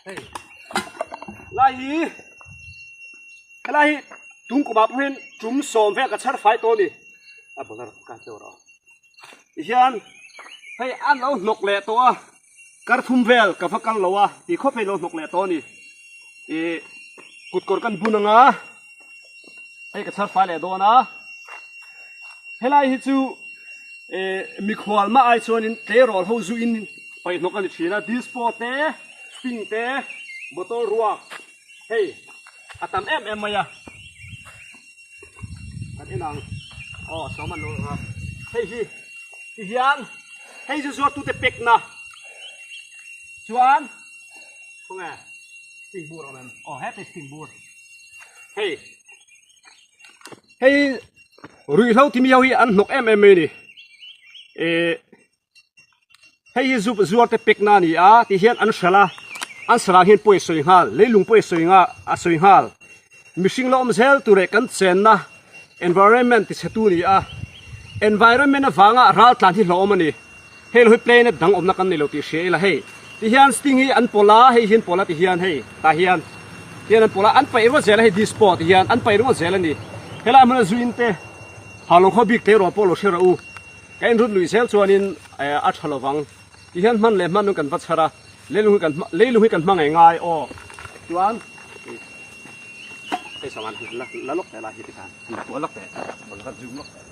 Hei lai hi helai hi tung kumah pawh hian tum sawm vel ka chhar fai tawh a ni a bawlhhlawh ka teuh rawh tihian hei an lo hnawk leh tawh a kar thum vel ka va kal lo a ti khawp hei lo hnawk leh tawh a ni ih kut kawr kan bun anga hei ka chhar fai leh dawn a helai hi chu eh mikhual mah ai chuanin tleirawl ho zu in paih hnawk a ni thin a dispo te sting te bottle ruak hei a tam em em mai a kan en ang aw sawm an lo a hei hi ti hian hei chu zuar tute pek na chuan khawnge sting bur a awm em aw heti sting bur hei hei Ruihhlo timi ho hi an hnawk em em mai a ni. Eh hei hi zu zuar te pek na a ni a ti hian an hralh a, an sarang hian pawi a sawi nghal, leilung pawi a sawi nghal a sawi nghal. Mihring la awm zel tur leh kan chenna environment ti chhe tu a ni a, environment avanga ral tlan hi hlauhawm a ni. Hei lo hi planet dang awmna kan nei lo tih hria ila hei ti hian sting hi an pawlh a, hei hian pawlh a ti hian hei tah hian hian an pawlh a, an paih ringawt zel a hei dispo ti hian an paih ringawt zel a ni. Helai hmuna zu in te hau lo khaw bik tleirawl pawh lo hre rawh u, ka inrut luih zel chuanin a tha lovang ti hian hman leh hman kan va chhar a, leilung hi kan leilung hi kan hmangaih ngai aw chuan hei sawan la la lawk teh lai hi tikhan han kual lawk teh bawlhhlawh kha zoom lawk teh.